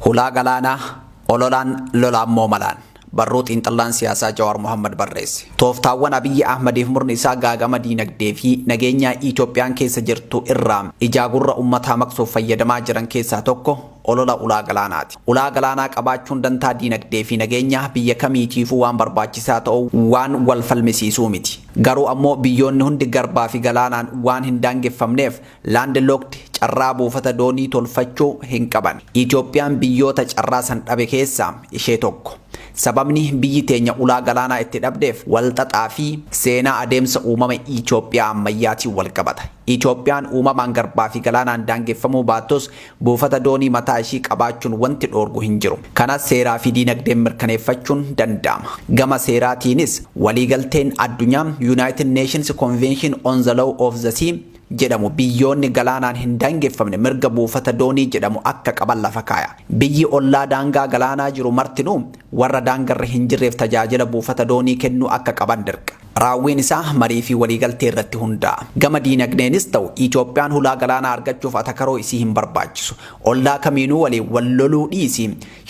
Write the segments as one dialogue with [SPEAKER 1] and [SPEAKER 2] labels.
[SPEAKER 1] Hulaa galaanaa ololaan lolaammoo malaan. Barruu xiinxallaan siyaasaa Jawaar Mohammad barreesse. Tooftaawwan Abiyyi Ahmadiif murni isaa gaagama diinagdee fi nageenyaa Itoophiyaan keessa jirtu irraa ijaa gurra uummataa maqsuuf fayyadamaa jiran keessaa tokko olola ulaa galaanaati. Ulaa galaanaa qabaachuun dantaa diinagdee fi nageenyaa biyya kamiitiifuu waan barbaachisaa ta'u waan wal falmisiisuu miti. Garuu ammoo biyyoonni hundi garbaa fi galaanaan waan hin daangeffamneef, landlocked, carraa buufata doonii tolfachuu hin qaban. Itoophiyaan biyyoota carraa san dhabe keessaa ishee tokko. Sababni biyyi teenya ulaa galaanaa itti dhabdeef walxaxaa fi seenaa adeemsa uumama Itoophiyaa ammayyaatiin wal qabata. Itoophiyaan uumamaan garbaa fi galaanaan daangeffamuu baattus, buufata doonii mataa ishii qabaachuun wanti dhoorgu hin jiru. Kanas seeraa fi diinagdeen mirkaneeffachuun danda'ama. Gama seeraatiinis waliigalteen addunyaa United Nations Convention on the Law of the Sea jedhamu biyyoonni galaanaan hin daangeffamne mirga buufata doonii jedhamu akka qaban lafa kaaya. Biyyi ollaa daangaa galaanaa jiru martinuu warra daangarra hin jirreef tajaajila buufata doonii kennuu akka qaban dirqa. Raawwiin isaa marii fi waliigaltee irratti hundaa'a. Gama diinagdeenis ta'u, Itoophiyaan hulaa galaanaa argachuuf atakaroo isii hin barbaachisu. Ollaa kamiinuu waliin wal loluu dhiisii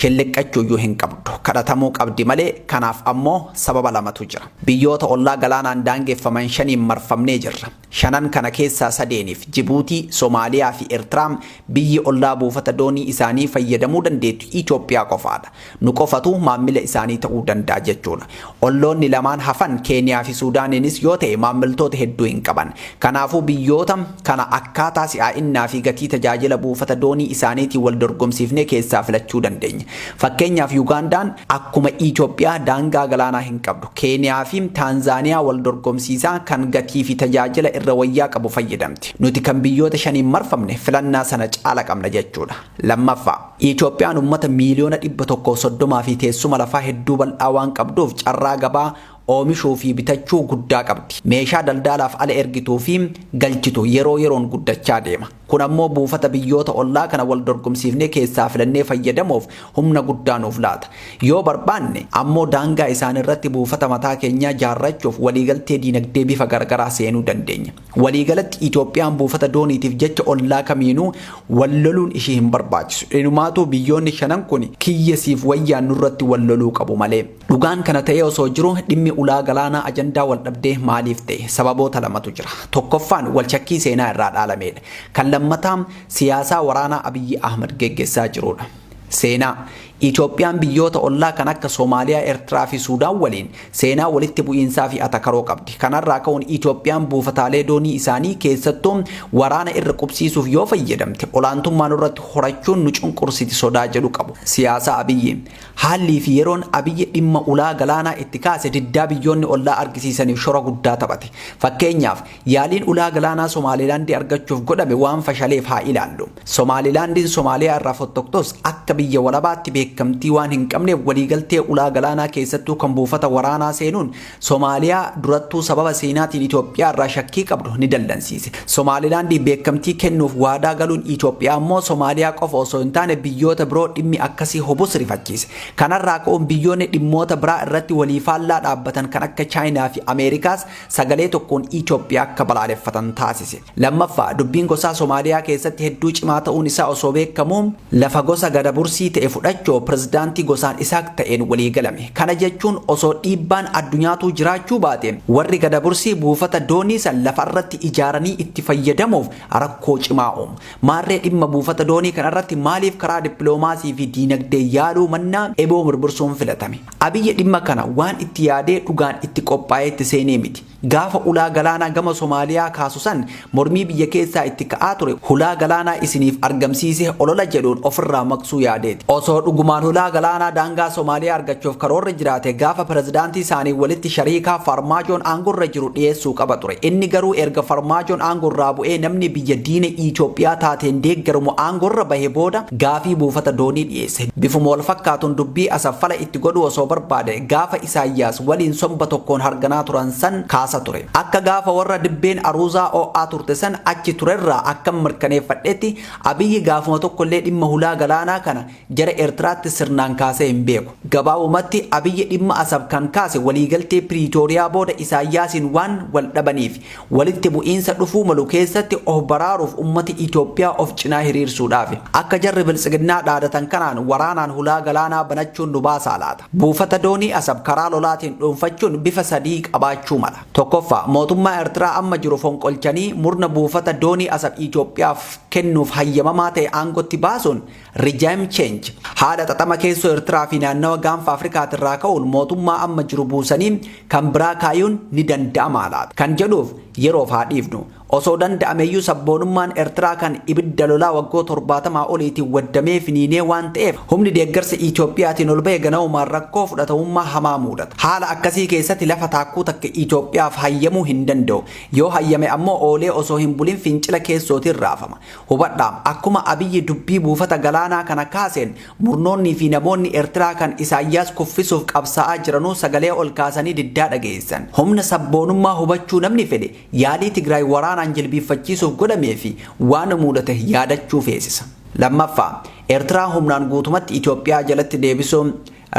[SPEAKER 1] shilliqqachuuyyuu hin qabdu. Kadhatamuu qabdi malee. Kanaaf ammoo sababa lamatu jira. Biyyoota ollaa galaanaan daangeffaman shaniin marfamnee jirra. Shanan kana keessaa sadeeniif, Jibuutii, Somaaliyaa fi Eertiraa, biyyi ollaa buufata doonii isaanii fayyadamuu dandeettu Itoophiyaa qofaadha. Nu qofatu maammila isaanii ta'uu danda'a jechuudha. Olloonni lamaan hafan, Keeniyaa fi Suudaaniinis yoo ta'e, maammiltoota hedduu hin qaban. Kanaafuu biyyoota kana akkaataa si'aa'innaa fi gatii tajaajila buufata doonii isaaniitiin wal dorgomsiifnee keessaa filachuu dandeenya. Fakkeenyaaf, Yugaandaan akkuma Itoophiyaa daangaa galaanaa hin qabdu. Keeniyaa fi Taanzaaniyaa wal dorgomsiisaa kan gatii fi tajaajila irra wayyaa qabu fayyadamti. Nuti kan biyyoota shaniin marfamne filannaa sana caala qabna jechuudha. Lammaffaa, Itoophiyaan uummata miiliyoona 130 fi teessuma lafaa hedduu bal'aa waan qabduuf carraa gabaa oomishuu fi bitachuu guddaa qabdi. Meeshaa daldalaaf ala ergituu fi galchitu yeroo yeroon guddachaa deema. Kun ammoo buufata biyyoota ollaa kana wal dorgomsiifnee keessaa filannee fayyadamuuf humna guddaa nuuf laata. Yoo barbaanne ammoo daangaa isaan irratti buufata mataa keenyaa jaarrachuuf waliigaltee diinagdee bifa garagaraa seenuu dandeenya. Waliigalatti, Itoophiyaan buufata dooniitiif jecha ollaa kamiinuu wal loluun ishii hin barbaachisu. Inumaatuu biyyoonni shanan kun kiyya siif wayyaan nurratti wal loluu qabu malee. Dhugaan kana ta'ee osoo jiru, dhimmi ulaa galaanaa ajandaa wal dhabdee maaliif ta'e? Sababoota lamatu jira. Tokkoffaan wal shakkii seenaa irraa dhaalameedha. Kan lammataa siyaasaa waraanaa Abiyyi Ahmad geggeessaa jirudha. Seenaa: Itoophiyaan biyyoota ollaa kan akka Soomaaliyaa, Eertiraa fi Suudaan waliin seenaa walitti bu'iinsaa fi atakaroo qabdi. Kanarraa ka'uun Itoophiyaan buufataalee doonii isaanii keessattuu waraana irra qubsiisuuf yoo fayyadamte olaantummaa nurratti horachuun nu cunqursiti sodaa jedhu qabu. Siyaasa Abiyyi: Haallii fi yeroon Abiyyi dhimma ulaa galaanaa itti kaase diddaa biyyoonni ollaa argisiisaniif shora guddaa taphate. Fakkeenyaaf, yaaliin ulaa galaanaa Somaalilaandii argachuuf godhame waan fashaleef haa ilaallu. Somaalilaandiin Somaaliyaa irraa fottoktos akka biyya walabaatti beekamtii waan hin qabneef, waliigaltee ulaa galaanaa, keessattuu kan buufata waraanaa seenuun, Somaaliyaa durattuu sababa seenaatiin Itoophiyaa irraa shakkii qabdu ni dallansiise. Somaalilaandii beekamtii kennuuf waadaa galuun Itoophiyaa immoo Somaaliyaa qofa osoo hin taane biyyoota biroo dhimmi akkasii hubus rifachiise. Kanarraa ka'uun biyyoonni dhimmoota biraa irratti walii faallaa dhaabbatan kan akka Chaayinaa fi Ameerikaas sagalee tokkoon Itoophiyaa akka balaaleffatan taasise. Lammaffaa, dubbiin gosaa Somaaliyaa keessatti hedduu cimaa ta'uun isaa osoo beekamu, lafa gosa Gadabursii ta'e fudhachuu pirezidaantii gosaan Isaaq ta'een walii galame. Kana jechuun osoo dhiibbaan addunyaatuu jiraachuu baate, warri Gadabursii buufata doonii san lafa irratti ijaaranii itti fayyadamuuf rakkoo cimaa uumu. Maarree, dhimma buufata doonii kanarratti maaliif karaa dippiloomaasii fi diinagdee yaaluu mannaa eboo murmursuun filatame? Abiyyi dhimma kana waan itti yaadee dhugaan itti qophaa'ee itti seenee miti. Gaafa ulaa galaanaa gama Somaaliyaa kaasu san mormii biyya keessaa itti ka'aa ture hulaa galaanaa isiniif argamsiise olola jedhuun ofirraa maqsuu yaadeeti. Osoo dhugumaan hulaa galaanaa daangaa Somaaliyaa argachuuf karoorri jiraate, gaafa pirezidaantii isaanii walitti shariikaa Farmaajoon aangorra jiru dhiyeessuu qaba ture. Inni garuu erga Farmaajoon aangorraa bu'ee namni biyya diina Itoophiyaa taateen deeggaramu aangorra bahe booda gaafii buufata doonii dhiyeesse. Bifuma wal fakkaatuun dubbii Asaffala itti godhuu osoo barbaade, gaafa Isaayyaas waliin somba tokkoon harganaa turan san kaasa. muraasa ture. Akka gaafa warra dibbeen aruuzaa oo'aa turte san achi turerraa akkan mirkaneeffadhetti, Abiyyi gaafuma tokkollee dhimma hulaa galaanaa kana jara Eertiraatti sirnaan kaasee hin beeku. Gabaabumatti, Abiyyi dhimma Asab kan kaase waliigaltee Piriitooriyaa booda Isaayyaasiin waan wal dhabaniifi. Walitti bu'iinsa dhufuu malu keessatti of baraaruuf ummata Itoophiyaa of cinaa hiriirsuudhaafi. Akka jarri Biltsiginnaa dhaadatan kanaan waraanaan hulaa galaanaa banachuun nu baasaa laata? Buufata doonii Asab karaa lolaatiin dhuunfachuun bifa sadii qabaachuu mala. Tokkoffaa, mootummaa Ertiraa amma jiru fonqolchanii murna buufata doonii Asab Itoophiyaaf kennuuf hayyamamaa ta'e aangotti baasuun, regime change. Haala xaxama keessoo Ertiraa fi naannawa Gaanfa Afrikaatirraa ka'uun mootummaa amma jiru buusanii kan biraa kaayuun ni danda'amaa laata? Kan jedhuuf yeroof haa dhiifnu. Osoo danda'ameeyyuu sabboonummaan Ertiraa kan ibidda lolaa waggoota 70 oliitiin waddamee finiinee waan ta'eef, humni deeggarsa Itoophiyaatiin ol bahe ganamumaan rakkoo fudhatamummaa hamaa muudata. Haala akkasii keessatti lafa taakkuu takka Itoophiyaaf hayyamuu hin danda'u. Yoo hayyame ammoo oolee osoo hin bulin fincila keessootiin raafama. Hubadhaa, akkuma Abiyyi dubbii buufata galaanaa kana kaaseen murnoonnii fi namoonni Ertiraa kan Isaayyaas kuffisuuf qabsaa'aa jiranuu sagalee ol kaasanii diddaa dhageessisan. Humna sabboonummaa hubachuu namni fedhe yaalii Tigraay waraanaan jilbiiffachiisuuf godhamee fi waan muudate yaadachuu feesisa. Lammaffaa, Ertiraa humnaan guutumatti Itoophiyaa jalatti deebisuun,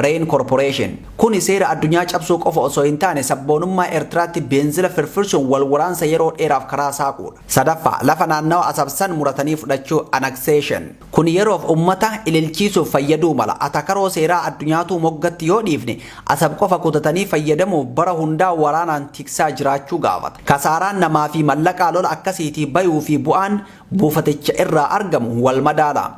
[SPEAKER 1] Reincorporation. Kuni seera addunyaa cabsuu qofa osoo hin taane sabboonummaa Ertiraatti beenzila firfirsuun wal waraansa yeroo dheeraaf karaa saaquudha. Sadaffaa, lafa naannawa Asab san muratanii fudhachuu, annexation. Kuni yeroof ummata ililchiisuuf fayyaduu mala. Atakaroo seeraa addunyaatuu moggatti yoo dhiifne, Asab qofa kutatanii fayyadamuuf bara hundaa waraanaan tiksaa jiraachuu gaafata. Kasaaraan namaa fi mallaqaa lola akkasiitii bayuu fi bu'aan buufaticha irraa argamu wal madaala.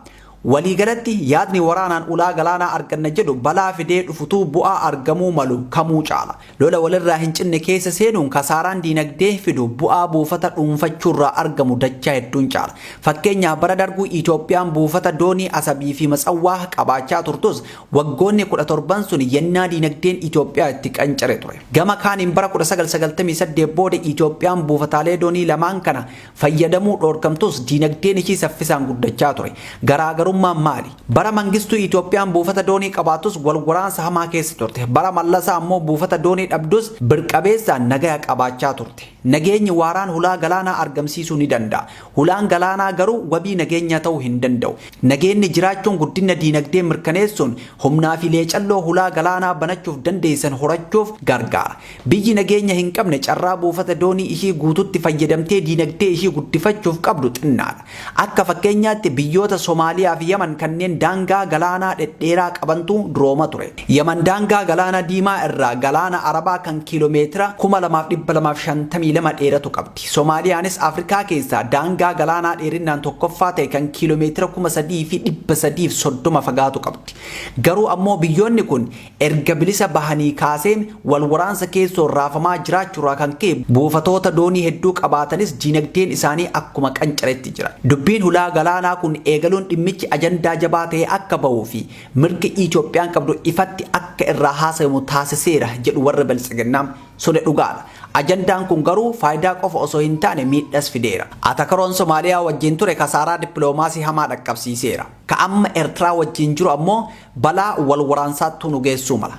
[SPEAKER 1] Waliigalatti, yaadni waraanaan ulaa galaanaa arganna jedhu balaa fidee dhufutuu bu'aa argamuu malu kamuu caala. Lola walirraa hin cinne keessa seenuun kasaaraan diinagdee fidu bu'aa buufata dhuunfachuurraa argamu dachaa hedduun caala. Fakkeenyaaf, bara Darguu Itoophiyaan buufata doonii Asabii fi Matsawwaa qabaachaa turtus, waggoonni 17n sun yennaa diinagdeen Itoophiyaa itti qancare ture. Gama kaaniin bara 1998 booda Itoophiyaan buufataalee doonii lamaan kana fayyadamuu dhoorkamtus diinagdeen ishii saffisaan guddachaa ture. Garaagarummaan maali? Bara Mangistuu Itoophiyaan buufata doonii qabaattus wal waraansa hamaa keessa turte. Bara Mallasaa ammoo buufata doonii dhabdus birqabeessaan nagaya qabaachaa turte. Nageenyi waaraan hulaa galaanaa argamsiisuu ni danda'a. Hulaan galaanaa garuu wabii nageenyaa ta'uu hin danda'u. Nageenni jiraachuun guddina diinagdee mirkaneessuun humnaa fi leecalloo hulaa galaanaa banachuuf dandeessisan horachuuf gargaara. Biyyi nageenya hin qabne carraa buufata doonii ishii guututti fayyadamtee diinagdee ishii guddifachuuf qabdu xinnaadha. Akka fakkeenyaatti biyyoota Somaaliyaa fi Yaman kanneen daangaa galaanaa dhedheeraa qabantu durooma ture. Yaman daangaa galaana Diimaa irraa galaana Arabaa kan kiiloomeetira 2,252 dheeratu qabdi. Somaaliyaanis Afrikaa keessaa daangaa galaanaa dheerinnaan tokkoffaa ta'e kan kiiloomeetira 3,330 fagaatu qabdi. Garuu ammoo biyyoonni kun erga bilisa bahanii kaasee wal waraansa keessoon raafamaa jiraachuurraa kan ka'e buufatoota doonii hedduu qabaatanis diinagdeen isaanii akkuma qancaretti jira. Dubbiin hulaa galaanaa kun eegaluun dhimmichi ajandaa jabaa ta'ee akka bahuu fi mirga Itoophiyaan qabdu ifatti akka irraa haasayamu taasiseera jedhu warri Biltsiginnaa. Suni dhugaadha. Ajandaan kun garuu faayidaa qofa osoo hin taane miidhas fideera. Atakaroon Somaaliyaa wajjin ture kasaaraa dippiloomaasii hamaa dhaqqabsiiseera. Ka amma Ertiraa wajjin jiru ammoo balaa wal waraansaattuu nu geessuu mala.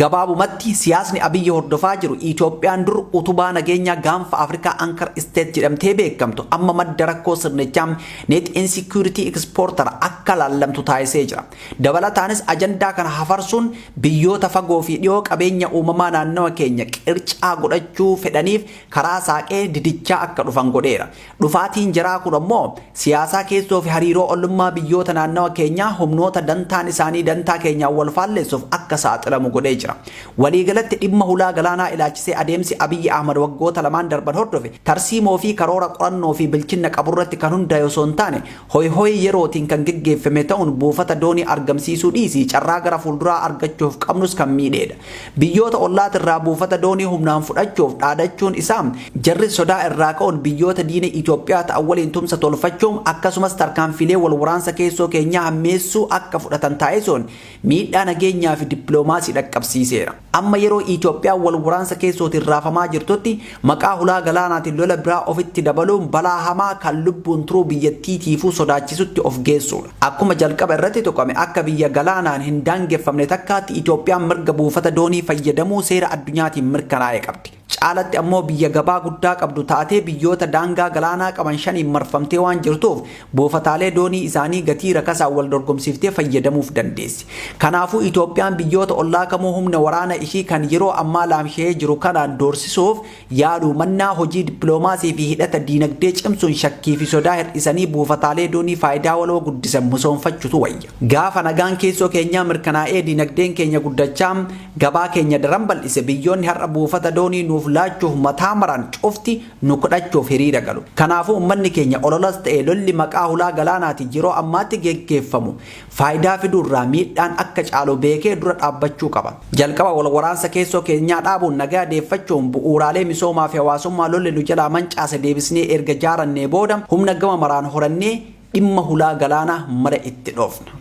[SPEAKER 1] Gabaabumatti, siyaasni Abiyyi hordofaa jiru Itoophiyaan dur utubaa nageenyaa Gaanfa Afrikaa, Anchor State, jedhamtee beekamtu amma madda rakkoo sirnichaa, net insecurity exporter, akka laallamtu taasisee jira. Dabalataanis ajandaa kana hafarsuun biyyoota fagoo fi dhiyoo qabeenya uumamaa naannawa keenya qircaa godhachuu fedhaniif karaa saaqee didichaa akka dhufan godheera. Dhufaatiin jaraa kun ammoo siyaasaa keessoo fi hariiroo ollummaa biyyoota naannawa keenyaa humnoota dantaan isaanii dantaa keenyaan wal faalleessuuf akka saaxilamu godhee jira. Waliigalatti, dhimma hulaa galaanaa ilaachisee adeemsi Abiyyi Ahmad waggoota lamaan darban hordofe tarsiimoo fi karoora qorannoo fi bilchinna qaburratti kan hundaa'e osoo hin taane hoy hoyii yerootiin kan geggeeffame ta'uun buufata doonii argamsiisuu dhiisii carraa gara fuulduraa argachuuf qabnus kan miidheedha. Biyyoota ollaatirraa buufata doonii humnaan fudhachuuf dhaadachuun isaa jarris sodaa irraa ka'uun biyyoota diina Itoophiyaa ta'an waliin tumsa tolfachuun akkasumas tarkaanfiilee wal waraansa keessoo keenyaa hammeessuu akka fudhatan taasisuun miidhaa nageenyaa fi dippiloomaasii dhaqqabsiiseera. Amma yeroo Itoophiyaan wal waraansa keessootiin raafamaa jirtutti maqaa hulaa galaanaatiin lola biraa ofitti dabaluun balaa hamaa kan lubbuun turuu biyyattiitiifuu sodaachisutti of geessuudha. Akkuma jalqaba irratti tuqame, akka biyya galaanaan hin daangeffamne takkaatti Itoophiyaan mirga buufata doonii fayyadamuu seera addunyaatiin mirkanaa'e qabdi. Caalatti ammoo biyya gabaa guddaa qabdu taatee biyyoota daangaa galaanaa qaban shaniin marfamtee waan jirtuuf buufataalee doonii isaanii gatii rakasaan wal dorgomsiiftee fayyadamuuf dandeessi. Kanaafuu Itoophiyaan biyyoota ollaa kamuu humna waraana ishii kan yeroo ammaa laamsha'ee jiru kanaan doorsisuuf yaaluu mannaa hojii dippiloomaasii fi hidhata diinagdee cimsuun shakkii fi sodaa hir'isanii buufataalee doonii faayidaa waloo guddisan misoomfachutu wayya. Gaafa nagaan keessoo keenyaa mirkanaa'ee dinagdeen keenya guddachaa gabaa keenya daran bal'ise biyyoonni har'a buufata doonii nuuf laachuuf mataa maran cufti nu kadhachuuf hiriira galu. Kanaafuu ummanni keenya ololas ta'e lolli maqaa hulaa galaanaatiin yeroo ammaatti geggeeffamu faayidaa fiduurraa miidhaan akka caalu beekee dura dhaabbachuu qaba. Jalqaba wal waraansa keessoo keenyaa dhaabuun nagaa deeffachuun bu'uuraalee misoomaa fi hawaasummaa lolli nu jalaa mancaase deebisnee erga jaarannee booda humna gama maraan horannee dhimma hulaa galaanaa mala itti dhoofna.